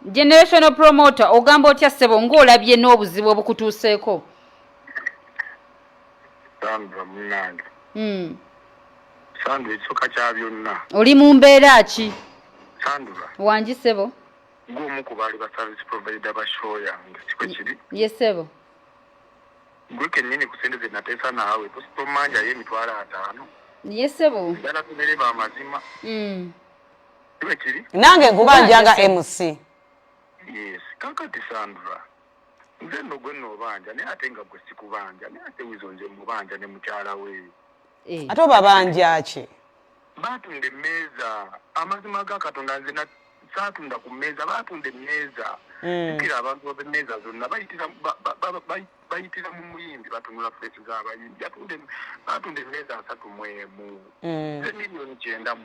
Generational promoter, ogamba otya ssebo ng'olabye n'obuzibu obukutuuseeko? Sandra munnange. Sandra, ekisooka kya byonna. Oli mu mbeera ki? Sandra. Wangi ssebo. Gw'omu ku baali ba service provider ba show yange, siko kiri? Ye ssebo. Gwe kennyini ku ssente ze nateesa naawe tomanjayo 50,000. Ye ssebo. Njagala tubeere ba mazima. Kibe kiri? Nange nkubanja nga MC. Yes, kakati Sandra, nze nno gwe nnoobanja, naye ate nga gwe sikubanja, naye ate Wizo nze mubanja ne mukyala we. Ate obabanja ki? Baatunda emmeeza. Amazima ga Katonda, nze saatunda ku mmeeza, baatunda emmeeza. Jjukira abantu b'emmeeza zonna bayitira mu muyimbi, batunula face z'abayimbi. Baatunda emmeeza 31. Ze 93 million.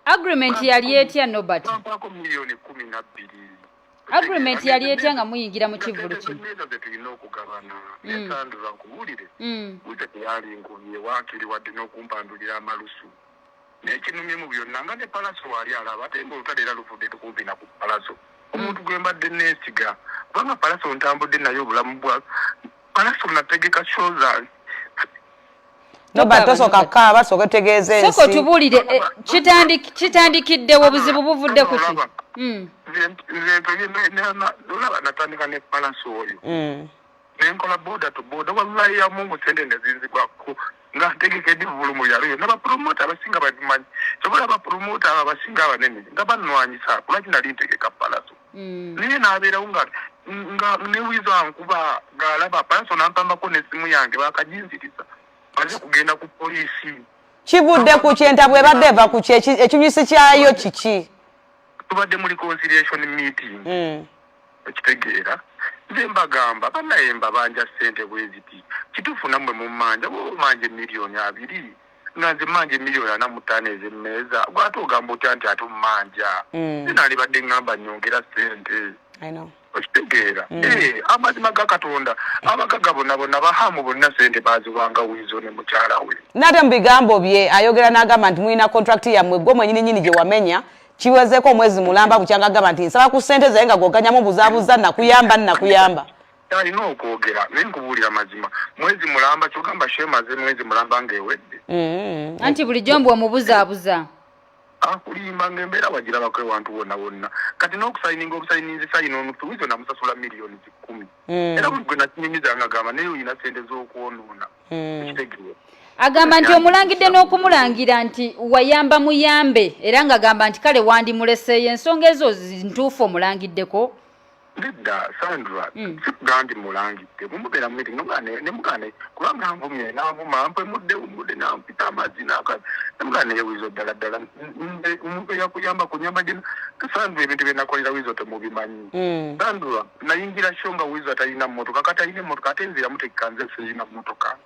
Agreement yali etya, Nobert? Bampaako 12 million. Agreement yali etya nga muyingira mu kivvulu kino? Emmeeza ze tulina okugabana. Naye Sandra, nkubuulire, Wizo teyali nkubye waakiri wadde n'okumpandulira amalusu. Naye kinumye mu byonna nga ne Palaso waali alaba, ate ng'olutalo era luvudde tukumpi na ku Palaso, omuntu gwe mbadde neesiga, kubanga Palaso ntambudde naye obulamu bwa Palaso, nategeka show zange. Nobert, tosooka kukaaba, sooka otegeeze Sooka ensi. Otubuulire, kitandikiddewo, obuzibu buvudde ku ki? Nze ntoye, olaba natandika ne Palaso oyo, nenkola border to border. Wallahi ya Mungu, sente nezinzigwako nga ntegeka ebivvulu mu byalo byonna. Bapromota abasinga babimanyi. Sobola abapromota abo abasinga abanene nga banwanyisa lwaki nali ntegeka Palaso, naye nabeerawo nga ne Wizo ankuba ng'alaba Palaso, nampambako n'essimu yange, bakajinziriza maze kugenda ku poliisi. Kivudde ku ki? Entabwe ebadde eva ku ki? Ekinyusi kyayo kiki? Tubadde mu reconciliation meeting. Okitegeera, nze mbagamba, bannaye mbabanja ssente bwe ziti. Kituufu nammwe mummanja, bwoba omanja 20 million nga nze mmanja 45 million ez'emmeeza, gwate ogamba otya nti ate ommanja? Nze naalibadde ŋŋamba nnyongera ssente. I know. Okitegeera? Eh, amazima ga Katonda, abagagga bonna bonna bahamu bonna ssente baziwanga Wizo ne mukyala we. Nate mu bigambo bye ayogera n'agamba nti mulina contract yammwe, gwe mwenyini nyini gye wamenya kiwezeeko omwezi mulamba bukyanga, agamba nti nsaba ku ssente zaye nga gwoganyamu buzaabuza, nakuyamba nakuyamba. Alina okwogera, naye nkubuulira mazima, mwezi mulamba kyogamba shemaze mwezi mulamba ng'ewedde. Anti bulijjo mbu omubuzaabuza. Akulimba ng'embeera wagirabako ewantu wonna wonna. Kati n'okusayininga obusayininzi sayina onufu, Wizo namusasula 10 million. Era buli gwe nakinyumiza nga gamba, naye olina sente z'okwonoona. Ekitegeera? Agamba nti omulangidde n'okumulangira nti wayamba muyambe, era ng'agamba nti kale wandimuleseeyo. Ensonga ezo ntuufu, omulangiddeko? Nedda Sandra, sikugaa nti mulangidde. Bwemubeera mu meeting nemugane, kubanga nvumye nanvuma mpe mudde mudde nampita amazina, nemugane, naye Wizo ddala ddala nze omuntu eyakuyamba ku nyamba gino. Sandra, ebintu byenakolera Wizo temubimanyi. Sandra, nayingira show nga Wizo atalina mmotoka, kati alina emmotoka, ate nze yamutegeka, nze sirina mmotoka.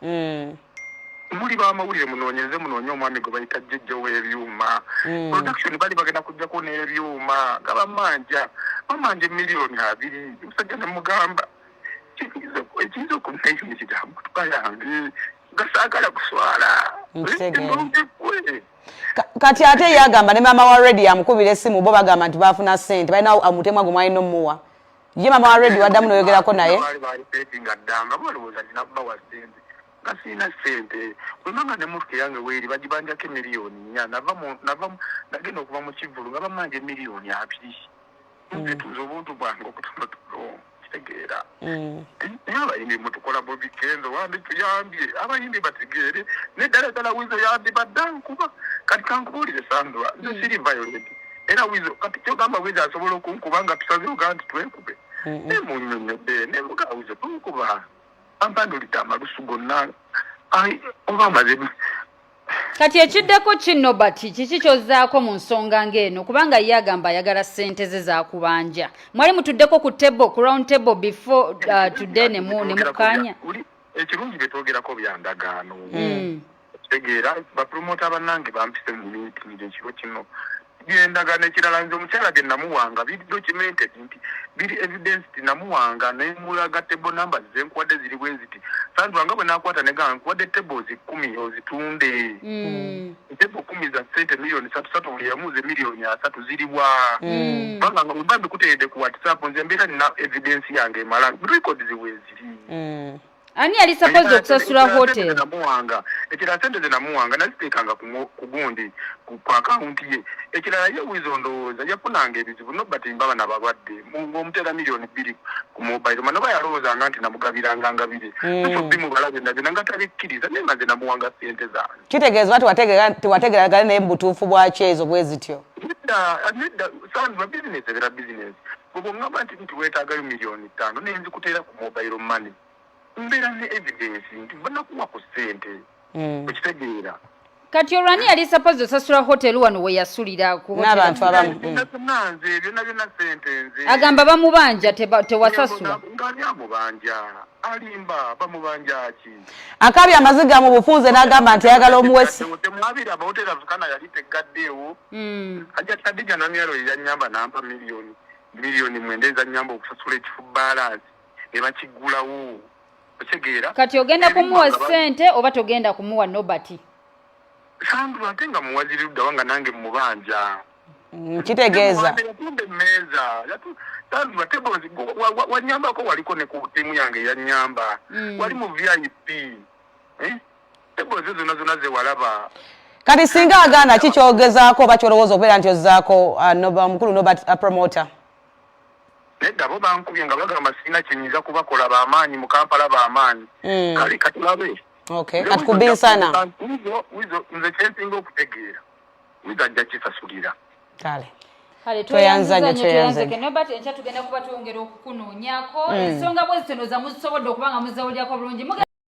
Muli bamawulire, munoonyereze, munoonye omwami gwe bayita Jjejja w'ebyuma production. Bali bagenda kujjako n'ebyuma nga bamanja bamanja 20 million. Omusajja nemugamba, ekiyinza okunayimiriza motoka yange nga saagala kuswala. Nkitegeera. Gwe. Kati ate ye agamba ne maama wa Redi amukubira essimu, bo bagamba nti baafuna ssente, balina omutemwa gwe mwalina omuwa. Ye maama wa Redi waddamu n'oyogerako naye? Baali balipeetinga dda nga balowooza nina bbawa ssente, nga sirina ssente. Bwemanga nemmotoka eyange weeri bagibanjako 4 million, nagenda okuva mu kivvulu nga bamanja 20 million. Nze tuza obuntu bwange obutonotono, kitegeera? Naye abayimbi mutukola bubi. Kenzo wandituyambye abayimbi bategeere neddala ddala Wizo yandibadde ankuba. Kati kankubuulire Sandra, nze siri violent, era Wizo kati kyogamba Wizo asobola okunkuba nga tusazeewo gaa nti twekube? Nemunyonyodde nemugaa, Wizo tunkuba, ampandulidde amalusu gonna. Ai, oba amaze. Kati ekiddeko ki, Nobert? Kiki kyozzaako mu nsonga ng'eno? Kubanga ye agamba ayagala ssente ze zakubanja. Mwali mutuddeko ku table, ku round table before today ne mukkaanya? Ekirungi byetwogerako bya ndagaano. Kitegeera, bapromota bannange bampise mu meeting ekiro kino. Byendagano. Ekirala, nze omukyala gye namuwanga biri documented nti biri evidence ti namuwanga, nemulaga table numbers zenkuwadde ziri bwe ziti. Sandra, nga bwe nakwata negamba nkuwadde tables 10 ozitunde, table 10 za sente miliyoni 3 3 buli emu, ze miliyoni 30 ziriwa? Kubanga nga bwemba mbikuteeredde ku WhatsApp, nze mbeera nina evidence yange emala, records weeziri. Ani yali supposed okusasula hotel? Namuwanga. Ekirala, sente ze namuwanga naziteekanga ku gundi, ku akawunti ye. Ekirala, ye Wizo ndowooza yafunanga ebizibu Nobert, mbaba nabalwadde ng'omuteera miliyoni 2 ku mobile money, oba yalowoozanga nti namugabiranga ngabire. So bimubala byonna byonna nga tabikkiriza, naye nga nze namuwanga sente zange. Kitegeeza tewategeragana naye mu butuufu bwakyo ezo bwe zityo? Nedda, nedda Sandra, bizinesi ebeera bizinesi. Bwe bwongamba nti weetaagayo miliyoni 5 nenzikuteera ku mobile money, mbeera ne evidence nti banakuwa ku ssente. Okitegeera? Kati olwo ani yali supposed osasula hotel wano we yasulira ku hotel? N'abantu abamu. Byonna byonna nze, byonna byonna sente nze. Agamba bamubanja, tewasasula. Ng'ani amubanja? Alimba. Bamubanja ki? Akabye amaziga mu bufunze n'agamba nti ayagala omuwesi. Temwabira hoteri Africana yali tegaddeewo. Hajat Kadija Namyalo yanyamba nampa miliyoni 9 ezanyamba okusasula ekifu balance ne bakiggulawo. Okitegeera? Kati ogenda kumuwa ssente oba togenda kumuwa, Nobert? Sandra, ate nga muwaziri luddawa nga nange mubanja? Kitegeeza Yatunda emmeeza. Sandra, tables wanyambako, waliko ne ku ttiimu yange yanyamba. Wali mu VIP. Eh? Tables zonna zonna zewalaba. Kati singa agaana, ki kyogezaako oba kyolowooza okubeera nti ozzaako, omukulu Nobert, promoter? Nedda, bo bankubye nga bagamba sirina kyenyinza kubakola, bamaanyi mu Kampala, bamaanyi. Kale katulabe. Okay, kati kubinsana. Wizo, nze kyensinga okutegeera, Wizo ajja kisasulira. Kale. Kale. Tweyanza nnyo, tweyanze. Tweyanze. Nobert, enkya tugenda kuba twongera okukunoonyako ensonga bwe zitono zamuzisobodde okuba nga muzawulirako bulungi.